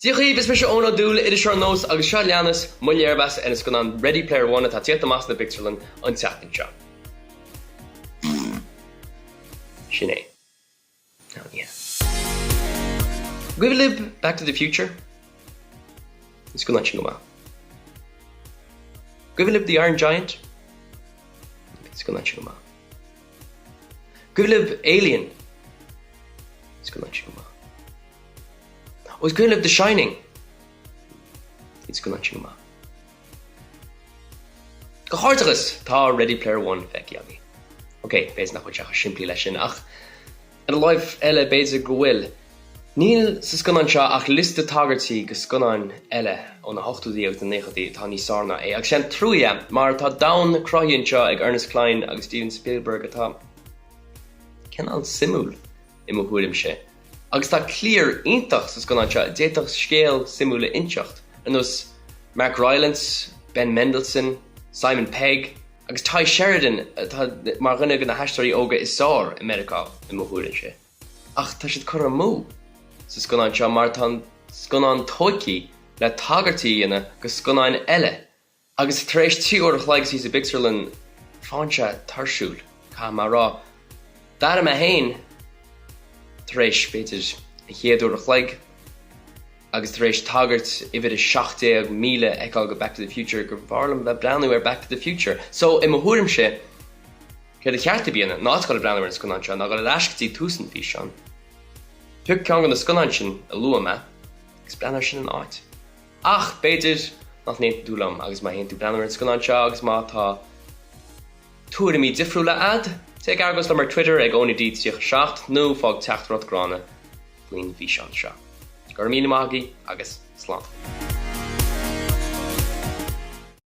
Dia dhaoibh, is mise Eoin Ó Dúill, iriseoir Nós agus seo a leanas mo léirmheas ar an scannán Ready Player One atá ag tíocht amach sna pictiúrlanna an tseachtain seo. Sin é. Nó ní hea. An cuimhin libh Back to the Future? Bhí an scannán sin go maith. An cuimhin libh The Iron Giant? Bhí an scannán sin go maith. An cuimhin libh Alien? Bhí an scannán sin go maith. Ó, is cuimhin libh The Shining? Bhí an scannán sin go maith. Comhghairdeachas! Tá Ready Player One feicthe agaibh. Ok, b'fhéidir nach bhfuil sé chomh simplí leis sin, ach ar an láimh eile b'fhéidir go bhfuil. Níl sa scannán seo ach liosta tagairtí go scannáin eile ó na hochtóidí agus na naochadaí atá níos fearr ná é, agus sé an trua é, mar tá domhan cruthaithe anseo ag Ernest Cline agus Steven Spielberg atá cineál suimiúil, i mo thuairimse. Agus tá cliar iontach sa scannán seo a d'fhéadfadh scéal suimiúil a inseacht, ar nós Mark Rylance, Ben Mendelsohn, Simon Pegg agus Tye Sheridan atá mar dhuine de na haisteoirí óga is fearr i Meiriceá, i mo thuairimse. Ach tá siad curtha amú sa scannán seo mar tá an scannán tógtha le tagairtí a dhéanamh go scannáin eile Agus tar éis 3 uair a chloig suí sa bpictiúrlann, faigheann sé tuirsiúil, caithfidh mé a rá. D'airigh mé féin, tar éis, b'fhéidir, an chéad uair a chloig, agus tar éis tagairt uimhir a 17,000 a fheiceáil go Back to the Future, gur bhfearr liom bheith ag breathnú ar Back to the Future. So, i mo thuairimse, céard ba cheart daoibh a dhéanamh, in áit dul ag breathnú ar an scannán seo, ná dul ar ais go dtí tús an fhíseáin. Pioc ceann de na scannáin sin a luaigh mé, agus breathnaigh air sin ina áit. Ach b'fhéidir nach n-aontaíonn tú liom agus má théann tú ag breathnú ar an scannán seo agus má tá tuairimí difriúla a'd, téigh ag argóint liom ar Twitter ag EoiníD37 nó fág teachtaireacht gránna faoin bhfíseán seo. Go raibh míle maith agaibh agus slán.